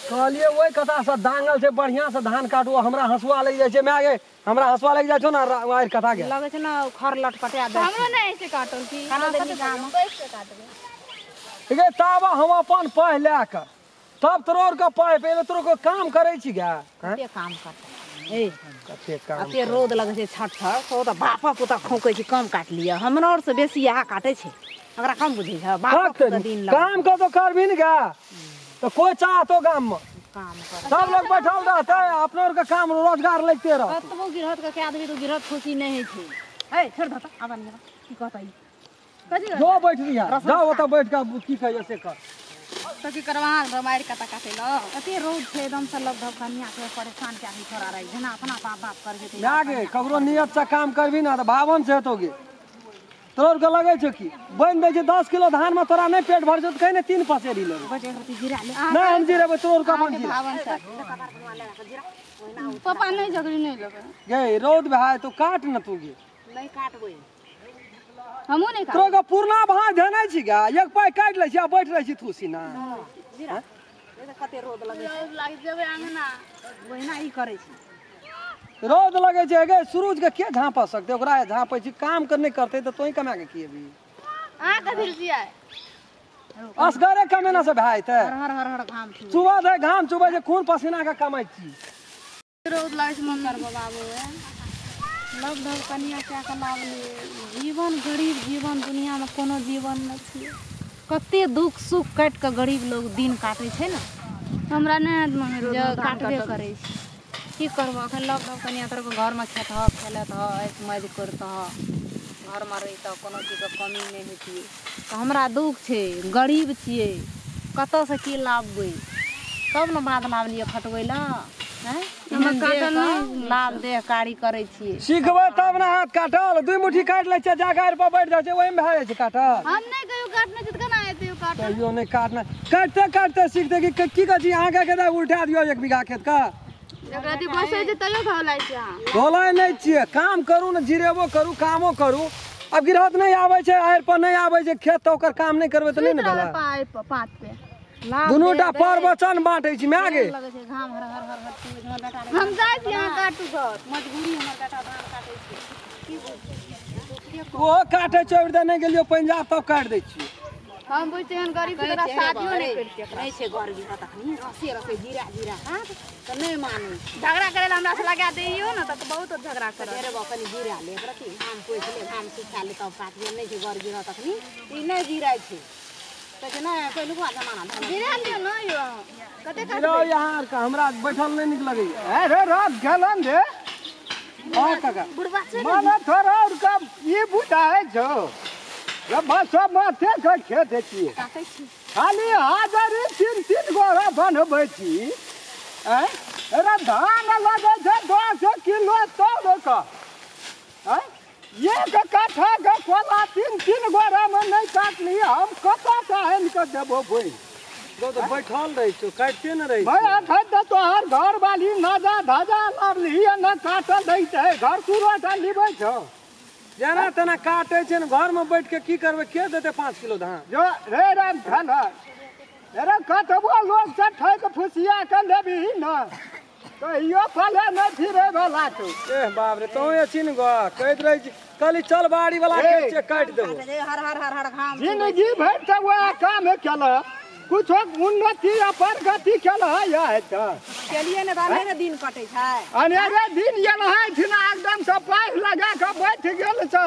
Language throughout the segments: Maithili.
कहलिए ओहि कथा से दांगल से बढ़िया से धान काटू हमरा हंसुआ लग जाय छै my गे हमरा हंसुआ लग जाय छौ ना आइर कथा के लगै छै ना खर लटपटा दे हमरो नै ऐसे काटल की खाना देली गाम बैठ के काटबै गे ताबा हम अपन पाइ लए के तब तोरो के पाइ पहिले तोरो के काम करै छी गे कते काम करतै ए कते काम कते रौद लगै छै छठ छठ तो त बापा पुता खोकै छै कम काट लिअ हमरा और से बेसी यहाँ काटै छै ओकरा कम बुझै छै बापा पुता दिन लग काम के तो करबी ने गे तो कोई चाहतो गाम में काम कर सब लोग बैठल रहते अपनो और के काम रोजगार लगते रह कतबो गिरहत के आदमी तो गिरहत खुशी नहीं होइ छै ए छोड़ दत आब नहीं की कहतै कथी जो बैठ रिहा जाओ ओतऽ बैठ के की कहै से कर तो की करवा मारि कता काटे ल कते रौद छै एकदम से लग धक कनिया के परेशान के आदमी छोड़ा रही जेना अपना बाप बाप कर जेतै my गे ककरो नियत से काम करबी ना तऽ भावन से हेतौ गे तोर के लगै छौ की बनि दै छै 10 किलो धान में तोरा नहीं पेट भर छौ तऽ कहीं ने 3 पसेरी लेबै बस एक रत्ती जीरा ले नहीं हम जीरेबै तोर के अपन जीरा भावन से पापा नहीं झगड़ी नहीं लेबै गे रौद भए तो काट न तू गे नहीं काटबै हमहूँ नहीं तोरा के पुरना भाग धनै छी गे एक पाइ काटि लै छी आ बैठ रहै छी थूसी ना जीरा कते रौद लगै छै रौद लागि जेबै अंगना ओहिना ई करै छै रौद लगै छै गे सूरज के के झाँप सकतै ओकरा झाँपै छी काम के नहीं करतै तऽ तोही कमा के की अभी अहाँ कथी छियै असगरे कमेना से भए जेतै हर हर हर हर घाम छै सुबह से घाम चुबै छै खून पसीना के कमाइ छी रौद लागै छै मम्मी करबो बाबू लग धक कनिया कए के लाबलियै जीवन गरीब जीवन दुनिया में कोनो जीवन नहि छियै कते दुख सुख काटि कऽ गरीब लोग दिन काटै छै ने हमरा नहि हैत मम्मी रौद जे काटबे करै छै की करबह अखन लग धक कनिया तोरा घरमे खेतह खेलतह ऐश मौज करतह घरमे रहितह कोनो चीजके कमी नहि होइतियै तऽ हमरा दुख छै गरीब छियै कतऽसँ की लाबबै तब ने बाद लाबलियै खटबै लए लाभ देह कारी करै छियै सिखबै तब ने हाथ काटल 2 मुट्ठी काटि लै छियै जा गाड़ि पर बैठ जाइ छै ओहिमे भए जाइ छै काटल हम नहि कहियो काटने छी तऽ केना हेतै काटल कहियो नहि काटना काटिते काटिते सिखतै कि की कहै छी अहाँके के उल्टा दियौ 1 बीघा खेत के एकरा जे बसै छै तैयो घोलाइ छै अहाँ घोलाइ नहि छियै काम करू ने जिरेबो करू कामो करू अब गिरहत नहि आबै छै आड़ि पर नहि आबै छै खेत तऽ ओकर काम नहि करबै तऽ नहि ने भेलै पात पे दुनूटा पर वचन बाँटै छी my गे लगै छै घाम हर हर हर हर हमर बेटा हम जाइ छी अहाँ काटू घर मजबूरी हमर बेटा धान काटै छै की बुझै ओहो काटै छै ओहि नहि गेलियो पंजाब तब काटि दै छियै हम बुझै छियै गरीब छी तोरा शादियो नहि करतियै नहि छै घर गिरहत अखनी रसे रसे जीरा जीरा काट तऽ नहि मानै झगड़ा करै लए हमरा से लगा दैयो ने तऽ बहुत झगड़ा करत रे बाप कनि जीरा ले एकरा की घाम पोछि ले घाम सुखा ले तब काटियै नहि छै घर गिरहत अखनी ई नहि जीराइ छै कहै छै नहि पहिलुका जमाना धान जीरा लियौ ने यौ कते जीराउ यहाँ आर के हमरा बैठल नहि नीक लगैया अरे रात गेलन रे हँ काका बुढ़बा छै माने थोड़ा और कम ई बुझाइ छौ सब माथे के खेत छियै काटै छी खाली हाजरी 3-3 गोरा बनबै छी आँय अरे धान लगै छै 10 किलो तौल के आँय एक कट्ठा के कोला 3-3 गोरा में नहीं काटली हम कतऽ आनि कऽ देबो बोनि तो बैठल रहै छौ काटिते ने रहै भाई अखन तऽ तोहर घर वाली नजा धजा लाबली न काटल दै छै घर सुरोटा लिबै छौ जेना तेना काटै छै ने घरमे बैठ के की करबै के देतै 5 किलो धान जो रे राम धन अरे कतबो लोग से ठकि फुसिया के लेबही न कहियो फले नहीं फिरे वाला छौ एह बाप रे तों छी ने गो कहैत रहै छी कहली चल बाड़ी वाला खेत छै काटि देबो हर हर हर हर घाम जिंदगी भरि तऽ वएह काम केलक कुछो उन्नति आ प्रगति केलह या तऽ केलियै ने तऽ ने दिन कटै छै अनेरे दिन गेल हँ एकदम से पाइ लगा कऽ बैठ गेल छ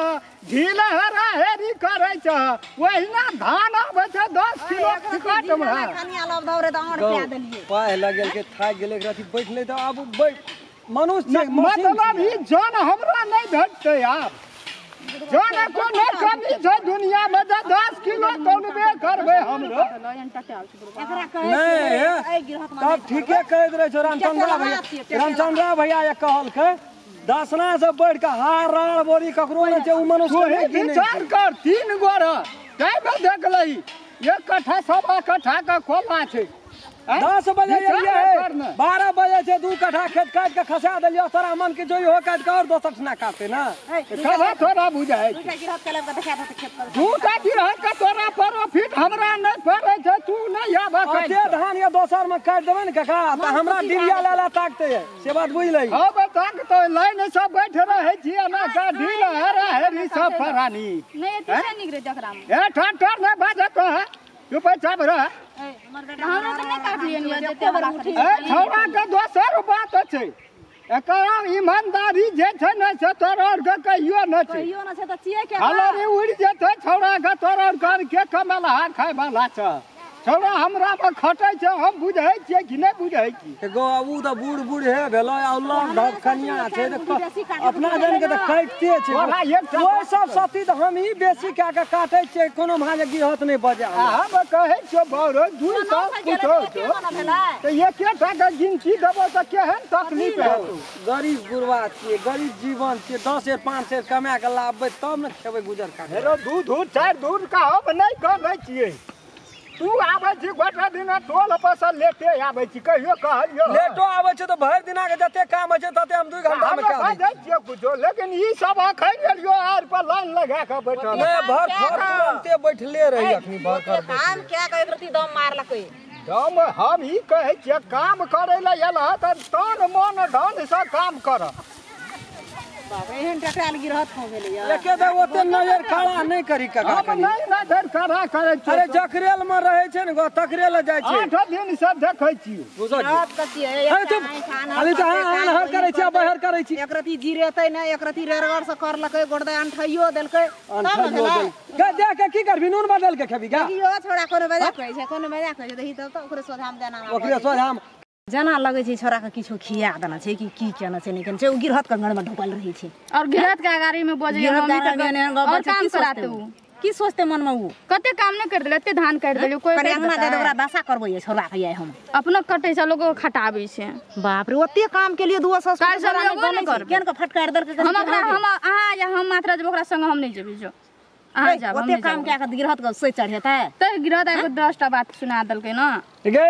ढील हेरा हेरी करै छ ओहिना धान आबै छै 10 किलो टिकट मे कनिया लब दौड़े तऽ और पिया देलियै पाइ लगेल के थाकि गेलै एकरा बैठलै तऽ आब बैठ मनुष्य मतलब ई जन हमरा नहि भेटतै आब जन कोनो कमी छै दुनिया में जे 10 किलो तौलबे करबै हमरो नहि तब ठीके कहैत रहै छौ रामचंद्रा भैया रामचंद्रा भैया एक कहलकै दसना से बढ़ि कऽ हार राड़ बोरी ककरो नहि छै ओ मनुष्य विचार कर 3 गोरा तैमे देखलही 1 कट्ठा 1.25 कट्ठा के खोला छै 10 बजे एलियै 12 बजे छै 2 कट्ठा खेत काटि के खसा देलियै तोरा मन के जोई हो काटि के और दोसर ठिना काटते ना कहा थोड़ा बुझाइ दूटा गिरहत के लग के देखा देते खेत पर दूटा गिरहत के तोरा प्रॉफिट हमरा नै पड़ै छै तू नै आबऽ कते धान या दोसर में काटि देबै ने काका त हमरा डिबिया ला ला ताकते से बात बुझ लही हां बे ताकते लाइन सब बैठ रहै छी ना गाढ़ी हरा हेरी सब फरानी नै एते छै निक रे जकरा में ए ठंडा नै बाजत है चुप चाप रह हमरा त नै काटलियन या जते बड़ा ए छौड़ा के दोसर बात छै एकरा ईमानदारी जे छै ने से तोरा और के कहियो न छै कहियो न छै त छियै के हलरी उड़ जेतै छौड़ा के तोरा और घर के कमेला खाय वाला छै छौड़ा हमरा पर खटै छै हम बुझै छियै कि नै बुझै छी एगो उ त बूढ़ बूढ़ हे भेलै आ लग ढक कनिया छै त अपना जन के त काटिते छै ओइ सब सती त हम ही बेसी कए के काटै छियै कोनो भाजे गिरहत नै बजै हम कहै छियौ बौरो 200 पूछो त एकेटा के गिनती देबो त केहन तकलीफ हेतौ गरीब गुरबा छियै गरीब जीवन छियै 10 सेर 5 सेर कमा के लाबबै तब ने खेबै गुजर काटबै हेरो 2 धूर 4 धूर का हम नै कमै छियै तू आबै छी गोटा दिना टोल पर से लेटे आबै छी कहियो कहलियो लेटो आबै छै त भरि दिना के जते काम होइ छै तते हम 2 घंटा में काम जाइ छियै कुछो लेकिन ई सब अखन गेलियो आर पर लाइन लगा के बैठल नै भर खर तुरंते बैठले रही अखनी भर खर काम क्या के एक रति दम मारलकै दम हम ई कहै छियै काम करै ल एल ह त तन मन धन से काम कर बाप एहन टकराल गिरहत हो गेलै यार एके दे ओते नजर खड़ा नै करी काका कनी नै नजर खड़ा करै छै अरे जकरेल में रहै छै ने गो तकरेल जाइ छै 8 दिन से देखै छी रात कथी है खाली त हर करै छी बहर करै छी एक रति जीरेतै नै एक रति रेरगर से करलकै गोड़दै अंठैयो देलकै तब ने भेलै गे देख के की करबी नून बदल के खेबी गा यो छोड़ा कोनो मजाक कहै छै कोनो मजाक कहै छै दही तब त ओकरे सोझाम जाना ओकरे सोझाम जना लगै छै छोरा के किछो खिया देना छै कि की केना छै नै केना छै उ गिरहत के घर में ढुकल रहै छै और गिरहत के अगाड़ी में बजै मम्मी त और काम कराते उ की सोचते मन में उ कते काम नै कर देले एते धान काट देले कोई अंगना दे ओकरा दशा करबै छोरा के आइ हम अपनो कटै छै लोग खटाबै छै बाप रे ओते काम के लिए 200 बनै छै केन के फटकार देलकै हम ओकरा हम अहाँ या हम मात्र जब ओकरा संग हम नै जेबै जो अहाँ जाब ओते काम कए के गिरहत के से चढ़ेतै त गिरहत आबि के 10 टा बात सुना देलकै न गे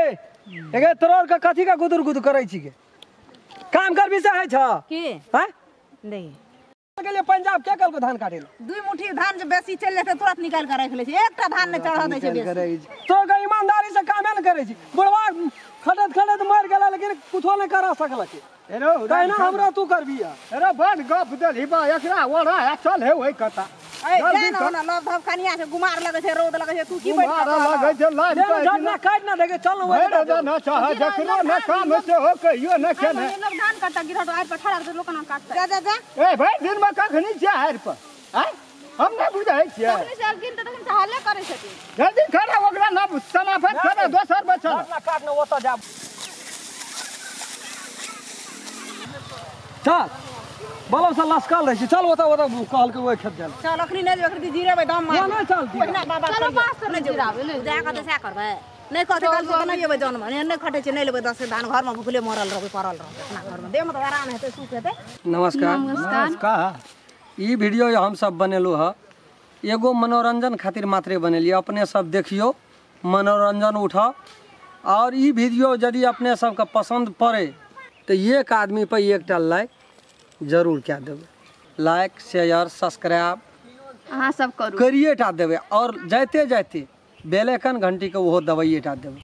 एगे तोर के कथी का गुदुर गुदुर करै छी के काम करबी से है छ की हां नहीं गेलियै पंजाब के कल को धान काटे ले 2 मुट्ठी धान जे बेसी चलि जेतै तुरंत निकाल के राखि लै छै एकटा धान नै चढ़ दै छै बेसी तोर के ईमानदारी से काम नै करै छी बुढ़वा खटत खटत मर गेला लेकिन कुछो नै करा सकलक हेरो तहिना हमरा तू करबी हेरो बड़ गप देलही बा एकरा ओरा चल हे ओइ कता ए जा ना लव धव कनिया छै गुमार लगै छै रौद लगै छै तू की बैठ गुमार लगै छै लाइन पर झटना काट ना देगे चल न ओइ ना चाह जकरो न काम से हो कहियो न केने लोग धान काटता गिरहत आर पर ठड़ा लोग ना काटता जा जा जा ए भरि दिन में कखनी छै आर पर आय हम नै बुझै छियै तखनी से अलगिन त तखन से हल्ले करै छथिन जल्दी खड़ा ओकरा न समापन कर दोसर बचल झटना काट न ओत जा चल बलौ से लसकल रहै छै चल ओतऽ ओतऽ कहलकै ओहि खेत गेल चल अखनी नै जेबै अखनी जीरेबै दम मार नै चल ओहिना बाबा चलो पास से जीराबै नै जा कऽ तऽ सएह करबै नै कहतै कल से तऽ नै एबै जनमे नै खटै छै नै लेबै 10 धान घरमे भुखले मरल रहबै पड़ल रहबै अपना घरमे देहमे तऽ आराम हेतै सुख हेतै। नमस्कार नमस्कार। ई वीडियो हम सब बनेलहुँ हँ एगो मनोरंजन खातिर मात्रे बनेलियै अपने सब देखियौ मनोरंजन उठाओ और ई वीडियो यदि अपने सबके पसंद पड़े तो एक आदमी पर एकटा लाइक जरूर कए देबै लाइक शेयर सब्सक्राइब अहाँ सब करू करिए टा देबै और जाइते जाइते बेल आइकन घंटी के ओहो दबाइए टा देबै।